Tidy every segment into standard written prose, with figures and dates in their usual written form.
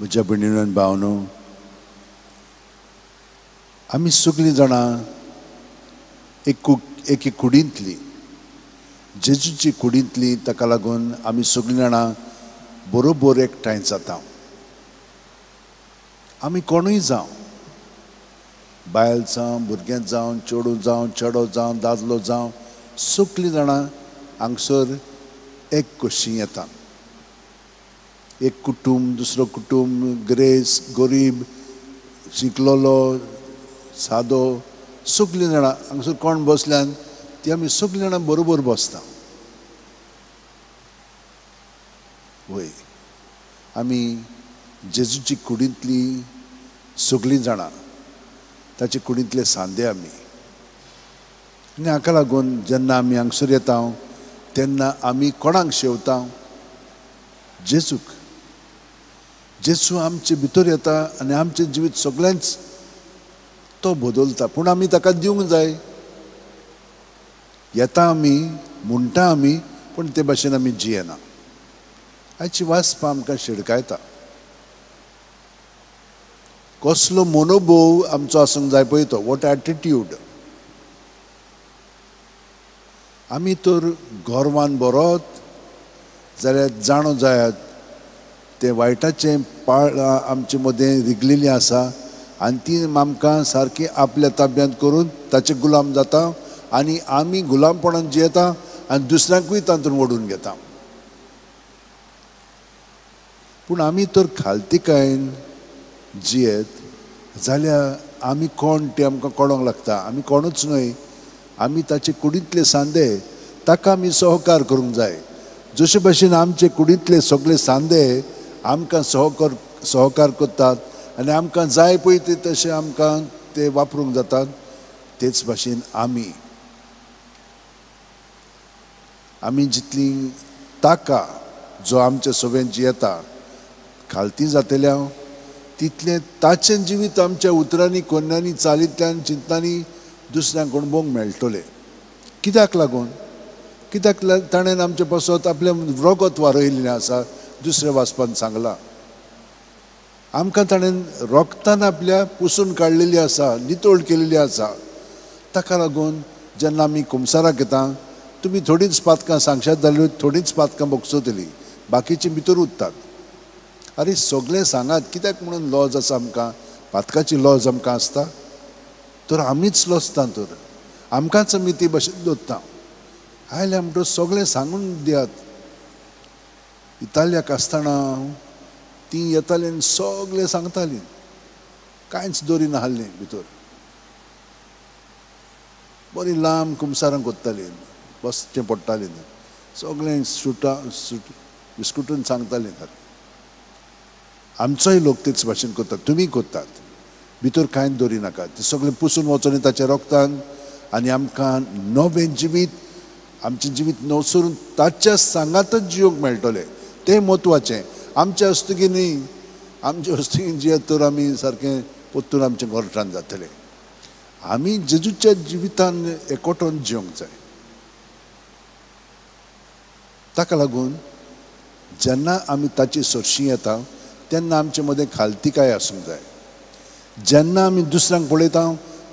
म्हज्या भयणीनो आनी भावनो, आमी सगळीं जाणां एके कुडींतली, जेजूची कुडींतली. ताका लागून आमी सगळीं जाणां बरोबर एकठांय जाता. आमी कोणूय जावं, बायल जावं, भुरगें जावं, चेडूं जावं, चेडो जावं, दादलो जावं, सगळीं जाणां हांगसर एक कशीं येता. एक कुटूंब, दुसरो कुटूंब, ग्रेस, गरीब, शिकलोलो, सादो, सगळीं जाणां हांगसर कोण बसल्यान ती आमी सगळीं जाणां बरोबर बसता. वय, आमी जेजूची कुडींतली सगळीं जाणां, ताचे कुडींतले सांदे आमी. आनी हाका लागून जेन्ना आमी हांगसर येता तेन्ना आमी कोणाक शेवता? जेजूक. जेजू आमचे भितर येता आनी आमचें जिवीत सगळेंच तो बदलता. पूण आमी ताका दिवंक जाय. येता आमी, म्हणटा आमी, पूण ते भाशेन आमी जियेना. आयची वाचपा आमकां शिडकायता. कसलो मनोभोव आमचो आसूंक जाय पळय तो, what attitude. आमी तर गर्वान बरोत जाल्यार जाणो जायात तें वायटाचें पाळां आमचे मदें रिगलेलीं आसा आनी ती आमकां सारकी आपल्या ताब्यांत करून ताचे गुलाम जाता आनी आमी गुलामपणान जियेता आनी दुसऱ्यांकूय तातूंत ओडून घेता. पूण आमी तर खालतीकायेन जियेत जाल्यार आमी कोण तें आमकां कळोंक लागता. आमी कोणूच न्हय, आमी ताचे कुडींतले सांदे. ताका आमी सहकार करूंक जाय. जशे भाशेन आमचे कुडींतले सगळे सांदे आमकां सहकार करतात आनी आमकां जाय पळय ते तशें आमकां ते वापरूंक जातात, तेच भाशेन आमी आमी जितली ताका जो आमच्या सवेन जियेता खालती जातल्या तितलें ताचें जिवीत आमच्या उतरांनी, कोन्यांनी, चालींतल्यान, चिंतनांनी दुसऱ्यांक अणभवंक मेळटलें. कित्याक लागून? कित्याक ताणें आमचे पासत आपलें रगत वारयिल्लें आसा. दुसऱ्या वाचपान सांगलां आमकां ताणें रोगतान आपल्या पुसून काडलेली आसा, नितळ केलेली आसा. ताका लागून जेन्ना आमी कुमसाराक येता तुमी थोडींच पातकां सांगशात जाल्यार थोडींच पातकां भोगसतलीं, बाकीचीं भितर उरतात. आरे सगळें सांगात, कित्याक म्हणून लॉज आसा आमकां? पातकाची लॉज आमकां आसता तर आमीच लजता, तर आमकांच आमी ती भाशेन दवरता. आयल्या म्हणटच सगळें सांगून दियात. इतालियाक आसतना ती येताली आनी सगळें सांगताली, कांयच दवरी नासलें भितर. बरी लांब कुमसारां कोत्ताली, बसचें पडटालें, सगळें सुटा सुट बिस्कुटून सांगतालीं. आमचोय लोक तेच भाशेन करतात, तुमी करतात. भितर कांय दवरी नाका, तें सगळें पुसून वचोन ताच्या रोगतान आनी आमकां नवें जिवीत, आमचें जिवीत नवसरून ताच्या सांगातच जिवंक मेळटलें. तें म्हत्वाचें. आमच्या हस्तुकी न्ही, आमच्या हस्तुकी जियेत तर आमी सारकें परतून आमचें गोरठान जातलें. आमी जेजूच्या जिवितान एकवटून जिवंक जाय. ताका लागून जेन्ना आमी ताची सरशी येता तेन्ना आमचे मदें खालतीकाय आसूंक जाय. जेन्ना आमी दुसऱ्यांक पळयता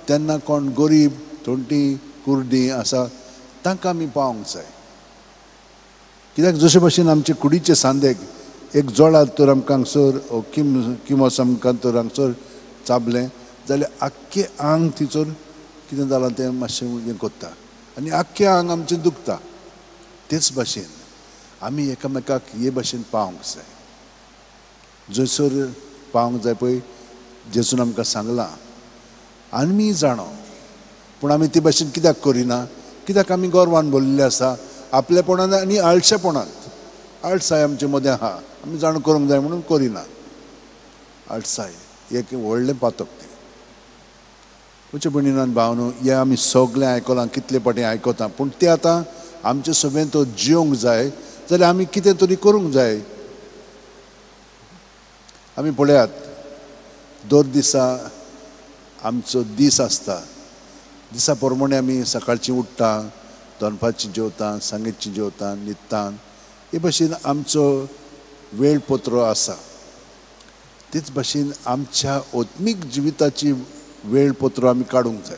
तेन्ना कोण गरीब, थोंटी, कुर्डी आसा तांकां आमी पावोंक जाय. कित्याक जशे भाशेन आमचे कुडीचे सांदेक एक जोडात तर आमकां हांगसर किमस आमकां तर हांगसर चाबलें जाल्यार आख्खें आंग थिंचर कितें जालां तें मातशें हें करता आनी आख्खें आंग आमचें दुखता. तेच भाशेन आमी एकामेकाक हे भाशेन पावोंक जाय. जंयसर पावोंक जाय पळय जेजून आमकां सांगलां आमी जाणो, पूण आमी ते भाशेन कित्याक करिना? कित्याक आमी गर्वान भरलेले आसा, आपलेपणान आनी आळशेपणांत. आळसाय आमचे मदें आहा, आमी जाण करूंक जाय म्हणून करिना. आळसाय एक व्हडलें पातक तें. म्हज्या भयणीन आनी भावनो, हें आमी सगळें आयकलां, कितले फावटी आयकता, पूण तें आतां आमचे सगळें तो जिवंक जाय जाल्यार आमी कितें तरी करूंक जाय. आमी पळयात, दर दिसा आमचो दीस आसता. दिसा प्रमाणे आमी सकाळची उठ्ठा, दनपारची जेवता, सांजेची जेवता, न्हिदता. हे भाशेन आमचो वेळपत्र आसा. तेच भाशेन आमच्या आत्मीक जिविताची वेळपत्र आमी काडूंक जाय.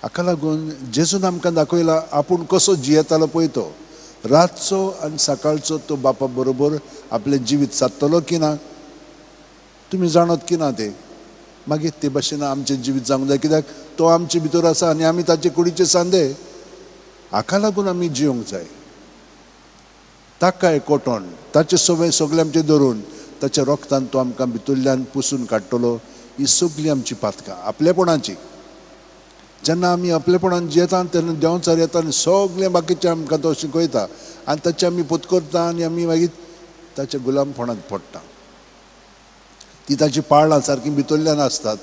हाका लागून जेजून आमकां दाखयला आपूण कसो जियेतालो पळय तो रातचो आनी सकाळचो तो बापा बरोबर आपलें जिवीत सादतलो की ना, तुमी जाणत की ना तें. मागीर ते भाशेन आमचें जिवीत जावंक जाय, कित्याक तो आमचे भितर आसा आनी आमी ताचे कुडीचे सांदे. हाका लागून आमी जिवंक जाय. ताका एकवटोन ताचे सवय सगळें आमचें धरून ताच्या रोगतान तो आमकां भितरल्यान पुसून काडटलो. ही सगळीं आमची पातकां आपलेपणाची. जेन्ना आमी आपलेपणान जियेता तेन्ना देंवचार येता आनी सगळें बाकीचें आमकां तो शिकयता आनी ताचें आमी पोत करता आनी आमी मागीर ताच्या गुलामपणांत पडटा. ती ताची पाळां सारकीं भितरल्यान आसतात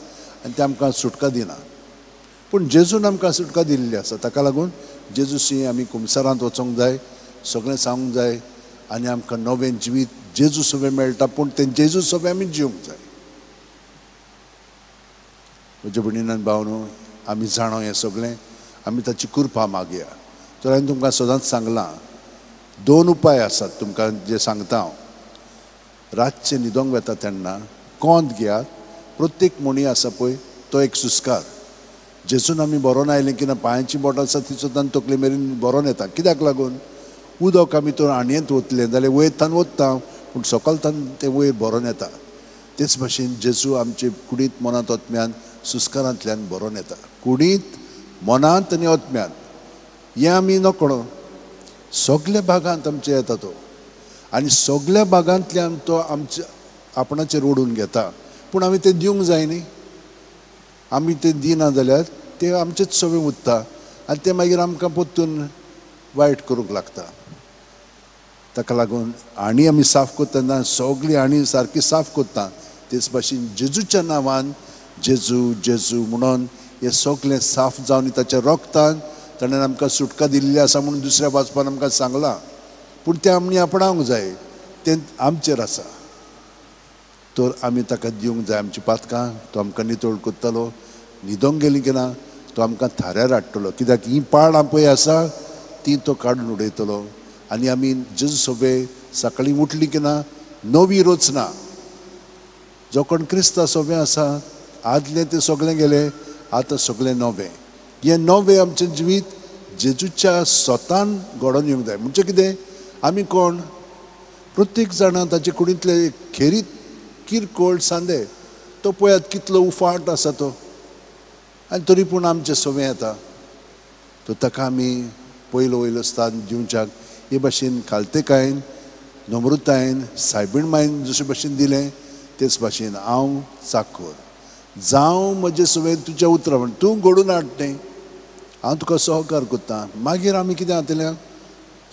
आनी ते आमकां सुटका दिना. पूण जेजून आमकां सुटका दिल्ली आसा. ताका लागून जेजूशी आमी कुमसारांत वचोंक जाय, सगळें सांगूंक जाय आनी आमकां नवें जिवीत जेजू सवें मेळटा. पूण तें जेजू सवें आमी जिवंक जाय. म्हज्या भयणीन भावनो, आमी जाणो हें सगळें, आमी ताची कृपा मागया. तर हांवें तुमकां सदांच सांगलां, दोन उपाय आसात तुमकां जे सांगता हांव. रातचें न्हिदोंक वता तेन्ना कोंत घेयात. प्रत्येक म्हणी आसा पळय तो एक सुस्कार. जेजून आमी बरोवन आयलें की ना पांयांची बोटां आसा ती सुद्दां तकले मेरेन बरोवन येता. कित्याक लागून उदक आमी तो आणयेंत वतलें जाल्यार वयर तान वता, पूण सकयल तान तें वयर बरोवन येता. तेच भाशेन जेजू आमचे कुडींत मनांत आत्म्यान सुस्कारांतल्यान बरोवन येता. कुडींत मनांत आनी आत्म्यान हें आमी नकळो. सगल्या भागांत आमचे येता तो आनी सगल्या भागांतल्यान तो आमचे आपणाचेर ओडून घेता. पूण आमी तें दिवंक जाय न्ही. आमी तें दिना जाल्यार तें आमचेच सवय उरता आनी तें मागीर आमकां परतून वायट करूंक लागता. ताका लागून आणी आमी साफ करतना सगळी आणी सारकी साफ करता. तेच भाशेन जेजूच्या नांवान जेजू जेजू म्हणून हें सगळें साफ जावन ताच्या रोगतान ताणें आमकां सुटका दिल्ली आसा म्हणून दुसऱ्या वाचपान आमकां सांगलां. पूण तें आमी आपणावंक जाय, तें आमचेर आसा. तर आमी ताका दिवंक जाय आमची पातकां. तो आमकां नितळ करतलो. न्हिदोंक गेली की ना तो आमकां थाऱ्यार हाडटलो. कित्याक हीं पाळां पळय आसा ती तो काडून उडयतलो. आनी आमी जेजू सवे सकाळीं उठली की ना नवी रचना. जो कोण क्रिस्ता सवे आसा आदलें तें सगळें गेलें, आतां सगळें नवें. हें नवें आमचें जिवीत जेजूच्या स्वतान घडोवन येवंक जाय. म्हणजे कितें, आमी कोण प्रत्येक जाणां ताचे कुडींतले खेरीत किरकोळ सांदे तो पळयात कितलो उफाट आसा तो, आनी तरी पूण आमचें सवें येता. तर ताका आमी पयलो वयलो स्थान दिवच्याक हे भाशेन खालतेकायेन नम्रतायेन सायबीण मायन जशे भाशेन दिलें तेच भाशेन हांव चाकर जावं म्हजें सवें तुज्या उतरां म्हण तूं घडून हाड तें, हांव तुका सहकार करता. मागीर आमी कितें जातलें,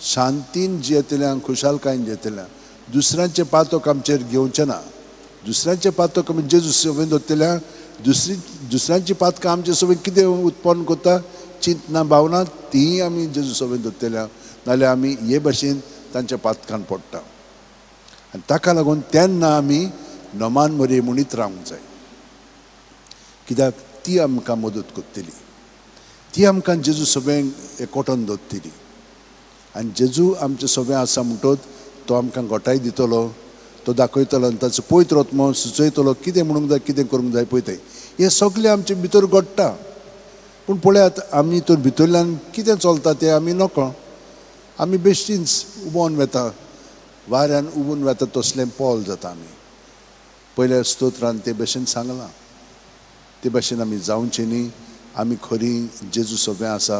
शांतीन जियेतल्या, खुशालकायेन जियेतल्या. दुसऱ्यांचें पातक आमचेर घेवचें ना. दुसऱ्यांचें पातक आमी जेजू सवें दवरतल्या. दुसऱ्यांची पातकां आमचे सवें कितें उत्पन्न करता, चिंतना भावना तीय आमी जेजू सवें दवरतल्या. नाल्यार आमी हे भाशेन तांच्या पातकान पडटा. आनी ताका लागून तेन्ना आमी नमान मरे म्हणीत रावंक जाय. कित्याक ती आमकां मदत करतली, ती आमकां जेजू सवें एकवटून दवरतली. आनी जेजू आमचें सवें आसा म्हणटच तो आमकां गोठाय दितलो, तो दाखयतलो आनी ताचो पवित्र आत्मो सुचयतलो कितें म्हणूंक जाय, कितें करूंक जाय पळय तें. हें सगळें आमचे भितर घडटा. पूण पळयात आमी तर भितरल्यान कितें चलता तें आमी नकळो. आमी बेश्टींच उबोन वेता, वाऱ्यान उबून वेता तसलें पोल जाता आमी. पयल्या स्तोत्रान ते भाशेन सांगलां. ते भाशेन आमी जावचें न्ही. आमी खरी जेजू सवें आसा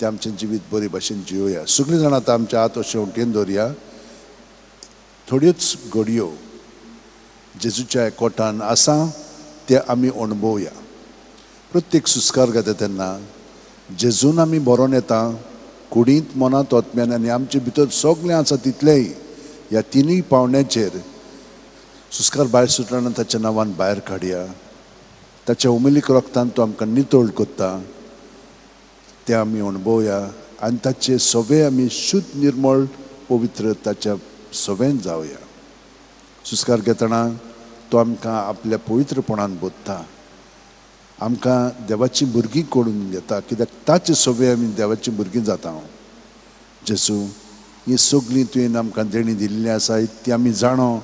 तें आमचें जिवीत बरे भाशेन जियोया. सगळीं जाणां आतां आमच्या हात अशें वटेन दवरया. थोड्योच घडयो जेजूच्या एकवटान आसा ते आमी अणभवया. प्रत्येक सुस्कार घेता तेन्ना जेजून आमी बरोवन येता कुडींत मनांत आत्म्यान आनी आमचे भितर सगळें आसा तितलेंय. ह्या तिनूय पावण्याचेर सुस्कार भायर सुटना ताच्या नांवान भायर काडया. ताच्या उमेलीक रोगतान तो आमकां नितळ करता तें आमी अणभवया आनी ताचे सवे आमी शुद्ध निर्मळ पवित्र ताच्या सवेन जावया. सुस्कार घेतना तो आमकां आपल्या पवित्रपणान बोधता, आमकां देवाची भुरगीं करून घेता. कित्याक ताचे सवे आमी देवाची भुरगीं जाता. हांव जेजू ही सगळीं तुवें आमकां देणी दिल्ली आसा ती आमी जाणो,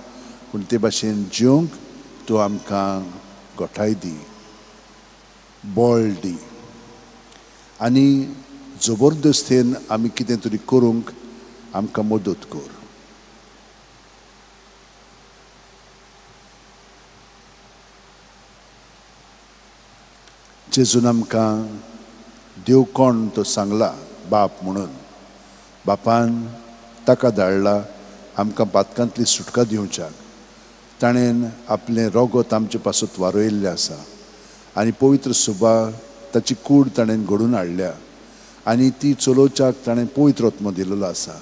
पूण ते भाशेन जिवंक तूं आमकां गोठाय दी, बळ दी आनी जबरदस्तेन आमी कितें तरी करूंक आमकां मदत कर. जेजून आमकां देव कोण तो सांगला, बाप म्हणून. बापान ताका धाडला आमकां पातकांतली सुटका दिवच्याक. ताणें आपलें रोगत आमचे पासत वारयल्लें आसा आनी पवित्र सुबा ताची कूड ताणें घडून हाडल्या आनी ती चलोवच्याक ताणें पवित्र आत्मो दिलेलो आसा.